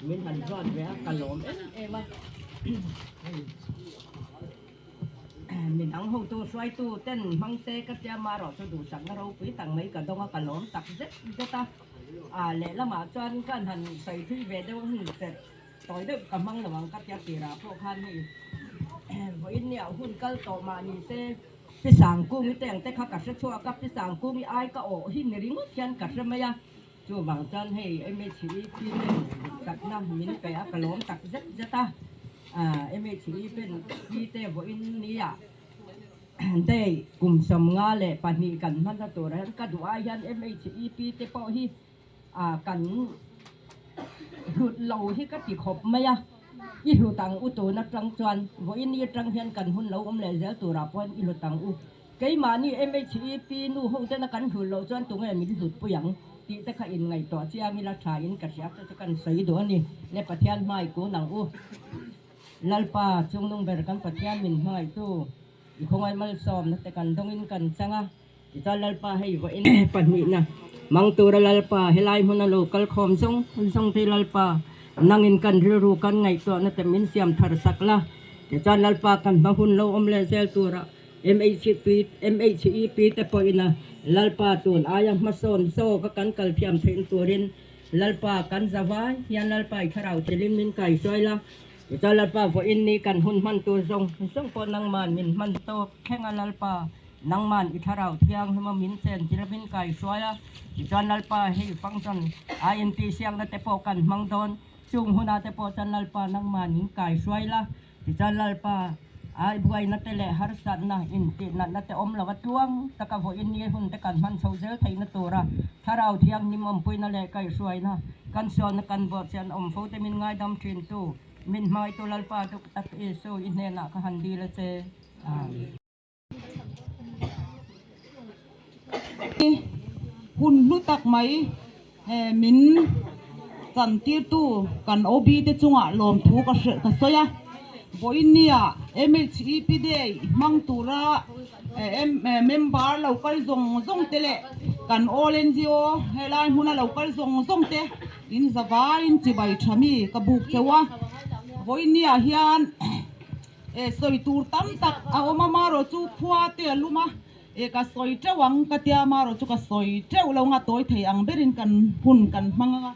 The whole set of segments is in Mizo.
Min han ruat ve a, ka lawm em em a. Midang hotu hruaitu ten hmang se ka tia marawh chu duhsakna ropui tak mai ka dawng a, ka lawm tak zet zet a. A lehlamah chuan ka han sawi thui ve deuh hun chet tawi deuh ka hmang lo ang ka tia tirah pawh khan hei vawiin nia hun kal tawh mah ni se Pi Sangkungi te ang te kha ka hre chhuak a, Pi Sangkungi ai ka awh hi ni ringawt hian ka hre mai a. Chuvang chuan hei MHEP ten chakna min pe a, ka lawm tak zet zet a. MHEP te vawiin nia day kum 52 kan hmanna turah hian ka duh ai hian MHEP te pawh hi kan hlut lo hi ka ti khawp mai a. I hlut ang u tun atang chuan vawiin ni atang hian kan hun lo awm leh zel turah pawh hian i hlut ang u. Keimahni MHEP nu ho tena kan hlut loh chuan tunge min hlut pui ang tih te kha in ngaihtuah chiang ila tha in ka hria chu chu kan sawi duh a ni. Le Pathian hmai kun ang u. Lalpa chungnung ber kan Pathian min hmangaihtu i khawngaih malsawmna te kan dawngin kan chang a. Tichuan Lalpa hei vawiin pahnihna mang tura Lalpa helai hmuna lo kal khawm zawng zawng te Lalpa nangin kan rilru kan ngaihtuahna te min siam thar sak la. Tichuan Lalpa kan hma hun lo awm leh zel tura MHEP MHEP te pawhin a Lalpa tun aia hmasawn zawka kan kal thiam theih turin Lalpa kan za vai hian Lalpa i thlarau thilin min kaihruai la. Tichuan Lalpa vawiin ni kan hun hman tur zawng zawng pawh nangman min hman tawp thleng a Lalpa nangman i thlarau thianghlim a min chen thil min kaihruai a. Tichuan Lalpa hei function INP siakna te pawh kan hmang dawn chung hunah te pawh chuan Lalpa nangman min kaihruai la. Tichuan Lalpa, ai buaina te leh harsatna, intihnatna te awm lova tluang taka vawiin ni hun te kan hman chho zel theihna tura Thlarau Thianghlim awmpuina leh kaihhruaina kan sualna kan buat chian awm fo te min ngaidam thintu, min hmaitu Lalpa duk tak Isu i hnenah ka han dil a che. Amen. Hun hlu tak mai min chantirtu kan OB te chungah lawmthu ka hrilh ka sawi a, vawiinnia MHEP Day hmang tura member lo kal zawng zawng te leh kan All NGO helai hmuna lo kal zawng zawng te in zavaiin chibai tha mi ka buk cheu a, vawiinnia hian. E sawi tur tam tak a awm a, marawh chu khua te a lum a, e ka sawi teuh ang ka tia, marawh chu ka sawi teuh lo nga tawi thei ang berin kan hun kan hmang ang a.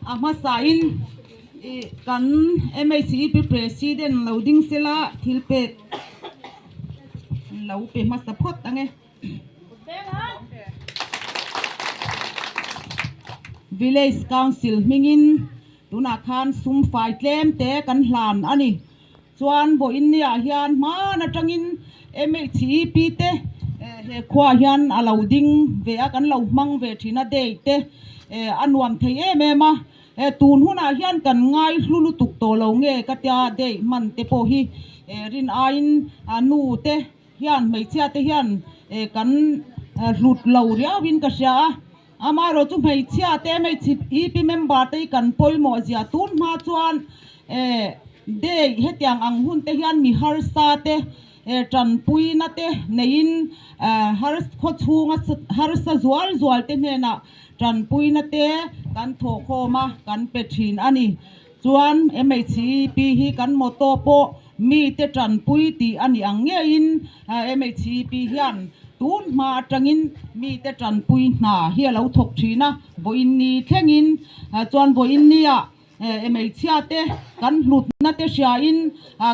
A hmasain i kan MHEP President lo ding sela thil pek lo pe hmasa phawt ang e. Village Council hmingin tunah khan sum fai tlem te kan hlan a ni. Chuan vawiinniah hian hman atangin MHEP te he khuaah hian a lo ding ve a, kan lo hmang ve thin a day te a nuam thei em em a. Tun hunah hian kan ngai hlu lutuk tawh lo nge ka tia day hman te pawh hi rin aiin nu te hian hmeichhia te hian kan hlut lo riau in ka hria a, amaherawh chu hmeichhia te hmeichhe EP member te hi kan pawimawh zia tun hma chuan day hetiang ang hun te hian mi harsa te tanpuina te neiin khaw chhunga harsa zual zual te hnenah tanpuina te kan thawhkhawm a kan pe thin a ni. Chuan MHEP hi kan motto pawh mite tanpui tih a nih ang ngeiin MHEP hian tun hma atangin mite tanpui hna hi a lo thawk thin a, vawiin ni thlengin chuan vawiin nia hmeichhia te kan hlutna te hriain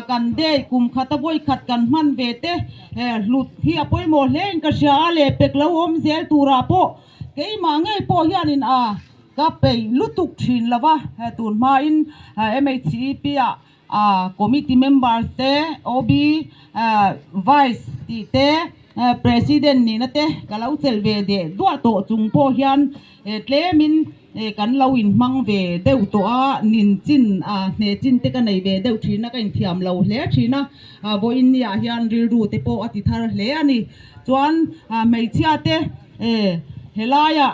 kan day kum khata vawi khat kan hman ve te hlut hi a pawimawh hle in ka hria a, lehpek lo awm zel turah pawh keimah ngei pawh hianin a Ka peih lutuk thin lo va, tun hmain MHEP ah committee members te, OB, Vice tih te, President nihna te ka lo chelh ve deh duah tawh chung pawh hian tlemin kan lo inhmang ve deuh tawh a, nin chin hneh chin te ka nei ve deuh thin a, ka inthiam lo hle thin a, vawiin niah hian rilru te pawh a ti thar hle a ni. Chuan hmeichhia te. Helaia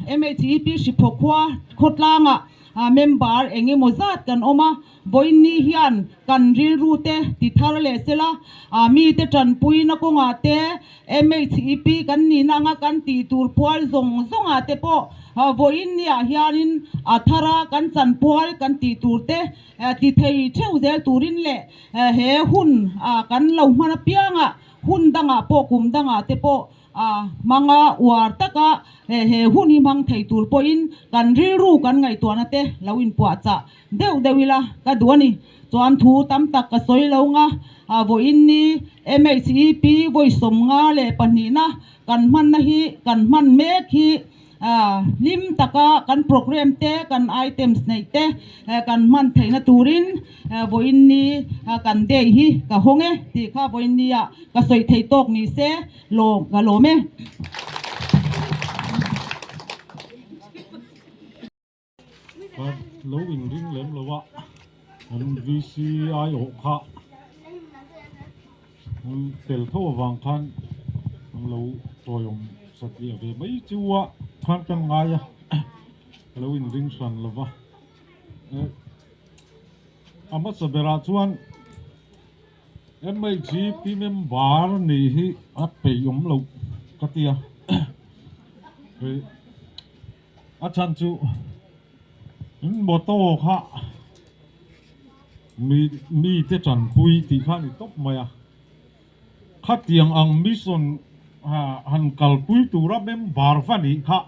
MHEP Hriphaw khua khawtlangah Member eng emaw zat kan awm a, vawiinni hian kan rilru te ti thar leh sela, mite tanpuina kawngah te MHEP kan nihna anga kan tih tur pual zawng zawngah te pawh vawiinniah hianin a thara kan chanpual kan tih tur te ti thei theuh zel turin leh he hun kan lo hman apiangah hun dangah pawh kum dangah te pawh A hmanga uar taka he hun hi hmang thei tur pawhin kan rilru kan ngaihtuahna te lo inpuahchah deuh deuh ila ka duh a ni. Chuan thu tam tak ka sawi lo nga, vawiin ni MHEP vawi 52na kan hmanna hi kan hman mek hi hlim taka kan programme te kan items neih te kan hman theihna turin vawiin ni kan day hi ka hawng e tih kha vawiin nia ka sawi thei tawk ni se lawm ka lawm e. Ka lo inring lem lo a, kan VC aiawh kha tel tho avang khan an lo tawiawm satliah ve mai chu a khan kan ngai a, ka lo inring hran lo va. A hmasa berah chuan MHP member nih hi a peih awm loh ka ti a, a chhan chu in motor kha mi mite tanpui tih kha a ni tawp mai a, khatiang ang mission han kalpui tura member va nih kha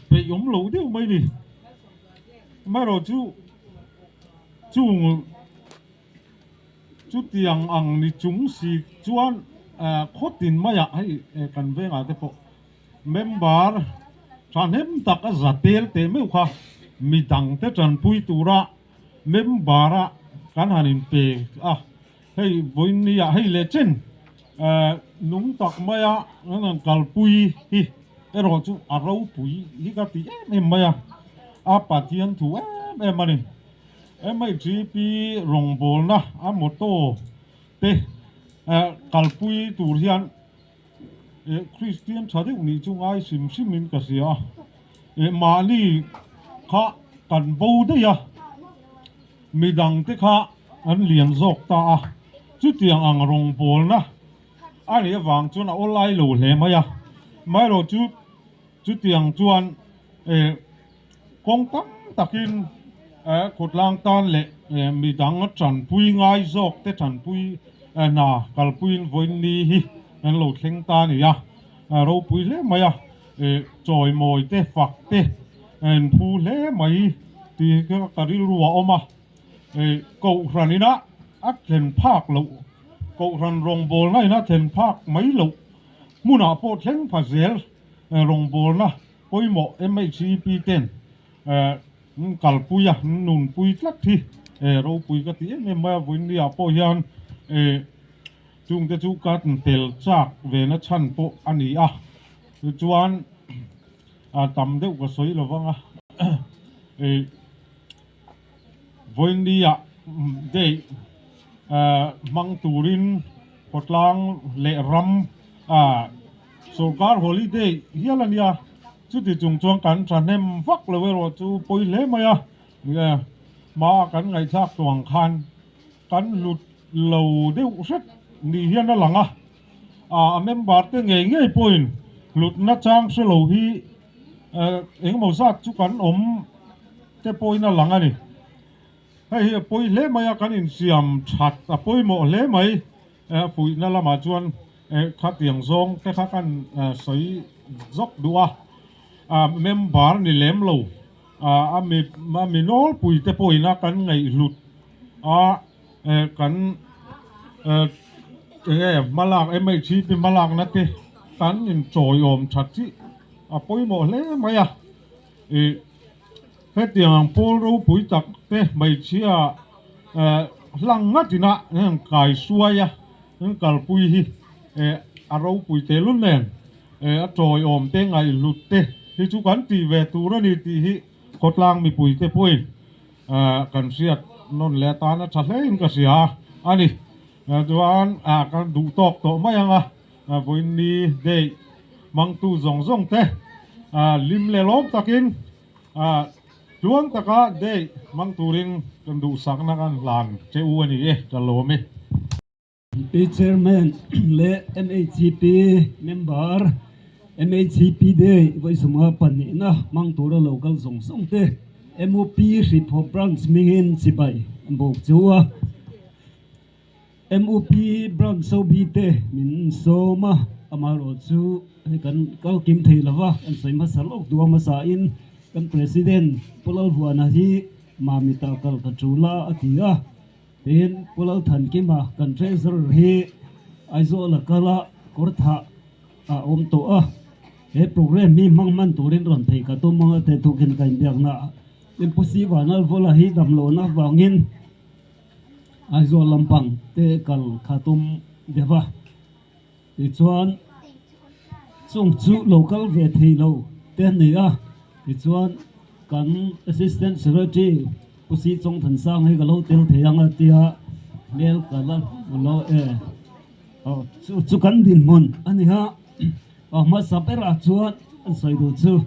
peih awm loh deuh mai a ni, amaherawhchu chung. Chutiang ang ni chung si chuan khawtin maiah hei kan vengah te pawh member thahnem tak a za tel teh meuh kha midang te tanpui tura member a kan han inpe a, hei vawinia hei leh chen nung tak maia kan han kalpui hi erawh chu a ropui hi ka ti em em mai a, a Pathian thu em em a ni. MHP rawngbawlna a motto te kalpui tur hian Kristian tha deuh nih chu ngai hrim hrim in ka hria a, mahni kha kan bo daih a, midang te kha an lian zawk ta a, chutiang ang rawngbawlna a nih avang chuan a awlai lo hle mai a, amaherawhchu chutiang chuan Kawng tam takin khawtlang tan leh midang tanpui ngai zawk te tanpui hna kalpuiin vawiin hi an lo thleng ta a ni a, ropui hle mai a, chawimawi te fak te an phu hle mai tih hi ka rilru a awm a, Kohhran ina a thlen phak loh, Kohhran rawngbawlna ina thlen phak mai loh hmunah pawh thleng pha zel rawngbawlna Pawimawh MHEP ten kalpui a, nunpui tlat hi ropui ka ti em em mai a, vawiinniah pawh hian chungte chu ka tel chak ve na chhan pawh a ni a, tichuan tam deuh ka sawi lo vang a, vawiinniah day hmang turin khawtlang leh ram Sorkar holiday hial a nia, chuti chung chuan kan thahnem vak lo erawh chu pawi hle mai a, hma kan ngaihthlak tawh ang khan kan hlut lo deuh hret ni hian a lang a, a member te ngei ngei pawhin hlutna chang hre lo hi engemaw zat chu kan awm te pawhin a lang a ni. Hei hi a pawi hle mai a, kan insiam that a pawimawh hle mai. Puihna lamah chuan khatiang zawng te kha kan sawi zawk duh a, member ni lem lo a mi nawlpui te pawhin a kan ngaihhlut a, kan enge hmalak MHP hmalakna te kan inchawiawm that hi a pawimawh hle mai a. Hetiang ang pawl ropui tak te hmeichhia hlang ngatin a an kai suai a, an kalpui hi a ropui tehlul nen a tawiawm te ngaihhlut te hi chu kan tih ve tur a ni tih hi khawtlang mipui te pawhin kan hriat nawn leh atan a tha hlein ka hria a ni. Chuan kan duh tawk tawh mai ang a. Vawiinni day hmangtu zawng zawng te lim leh lawm takin. Tluang taka day hmang turin kan duhsakna kan hlan che u a ni e, ka lawm e. Pi Chairman leh MHCP member, MHCP Day vawisawmnga pahnihna hmang tura lo kal zawng zawng te MOP Hriphaw Branch hmingin chibai an bawk chu a. MOP Branch ho bi te min sawm a, amaherawh chu hei kan kal kim thei lo va, kan sawi hmasa lawk duh a hmasa in kan President Pu Lalvuana hi Mamita kal ka tul a a ti a. Tin, Pu Lalthankima kan Treasurer hi Aizawl a kal a, kawr thah a awm tawh a. He programme hi hmang hman turin rawn phei ka tum ang a te tukin ka inbiakna ah. Tin, Pu Sivanalvawla hi damlohna avangin Aizawl lampang te kal kha tum deuh a. Tichuan, chung chu lo kal ve thei lo te a ni a, tichuan kan Assistant Secretary Pu Si Chawng Thansang hi ka lo tel thei ang a tia hmel ka la hmu lo e. Aw chu chu kan dinhmun a ni a, aw hmasa berah chuan an sawi duh chu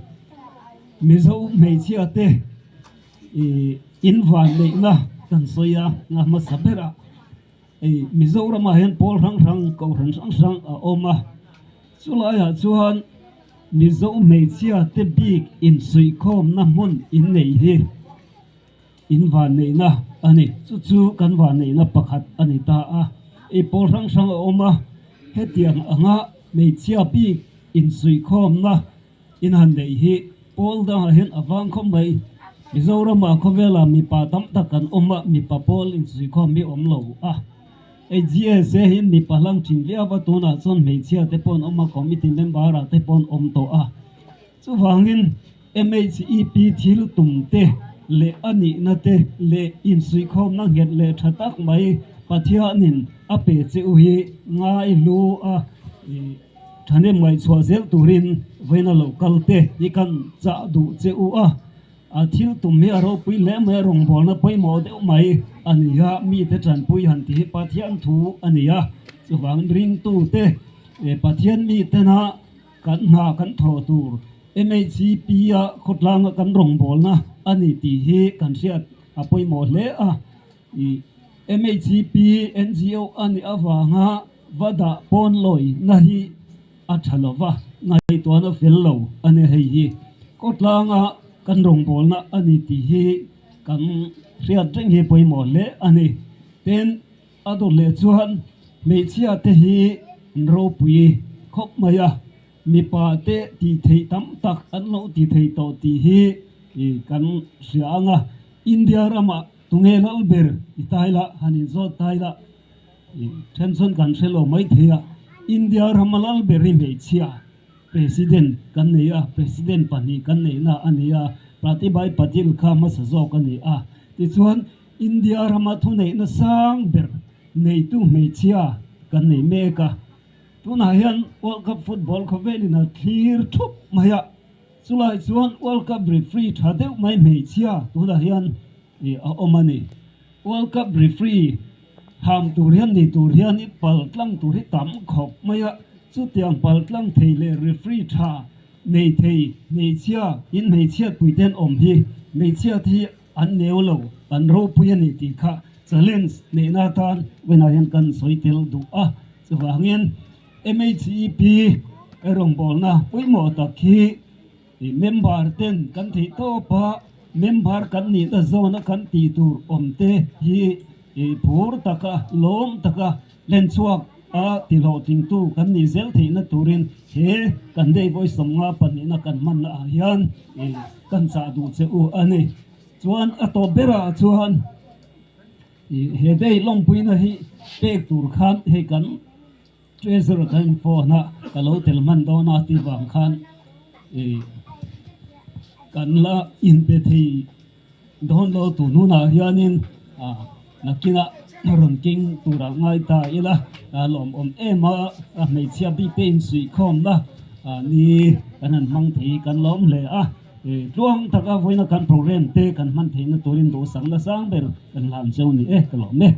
Mizo hmeichhia te ih invanneihna kan sawi a nga hmasa berah. Hei Mizoramah hian pawl hrang hrang kohhran hrang hrang a awm a, chulaiah chuan Mizo hmeichhia te bik insuihkhawmna hmun inneih hi in vanneihna a ni. Chu chu kan vanneihna pakhat a ni ta a, hei pawl hrang hrang a awm a, hetiang anga hmeichhia bik insuihkhawmna In han neih hi pawl dangah hian a vang khawp mai. Mizoramah khawvelah mipa tam tak kan awm a, mipa pawl insuikhawm hi awm lo a. Hei GSA hi mipa hlang thin viau a, tunah chuan hmeichhia te pawh an awm a, committee member ah te pawh an awm tawh a. Chuvangin MHEP thil tum te leh a nihna te leh insuikhawmna nghet leh tha tak mai Pathianin a pe che u hi ngai hlu a. Thahnem ngaihchhuah zel turin vawiina lo kal te hi kan chah duh che u a, a thil tum hi a ropui hle mai a, rawngbawlna pawimawh deuh mai a ni a, mite tanpui han tih hi Pathian thu a ni a, chuvangin ringtute Pathian mitena kan hna kan thawh tur MHCP a khawtlanga kan rawngbawlna a ni tih hi kan hriat a pawimawh hle a, MHCP NGO a nih avanga Va dah pawn lawi na hi a tha lo va, ngaihtuahna fel lo a ni. Hei hi khawtlanga kan rawngbawlna a ni tih hi kan hriat reng hi pawimawh hle a ni. Tin, a dawt leh chuan hmeichhia te hi an ropui khawp mai a, mipa te tih theih tam tak an lo ti thei tawh tih hi kan hria ang a. India ramah tunge lal ber i tai la, han inzawt tai la. Then chuan kan hre lo mai thei a, India rama lal ber hi hmeichhia President kan nei a, President pahnih kan neihna a ni a, Pratibhai Patil kha hmasa zawk a ni a. Tichuan India rama thuneihna sang ber neitu hmeichhia kan nei mek a, tunah hian World Cup football khawvelin a thlir thup mai a, chulai chuan World Cup referee tha deuh mai hmeichhia tunah hian a awm a ni. World Cup referee ham tur hian ni tur hian i pal tlang tur hi tam khawp mai a, chutiang pal tlang thei leh referee tha nei thei hmeichhia in hmeichhiat pui te an awm hi hmeichhia te hi an neu lo an ropui a ni tih kha challenge neihna atan vawiinah hian kan sawi tel duh a, chuvangin MHEP rawngbawlna pawimawh tak hi I member ten kan theih tawp a, member kan nihna zawna kan tih tur awm te hi i phur taka, lawm taka len chhuak a tihlawhtlingtu kan nih zel theihna turin he kan day vawi sawmnga pahnihna kan hmanna ah hian i kan chah duh che u a ni. Chuan a tawp berah chuan i he day lawmpuina hi pek tur khan hei kan Treasurer kan in phone a, ka lo tel hman dawn a tih vang khan ih kan la inpe thei dawn lo tur hnunah hianin ah nakinah rawn keng turah ngai ta ila a lawmawm em a, a hmeichhia bik te insuihkhawmna ah ni kan han hmang thei kan lawm hle a, ih tluang taka vawiina kan programme te kan hman theihna turin duhsakna sang ber kan hlan cheu ni e ka lawm e.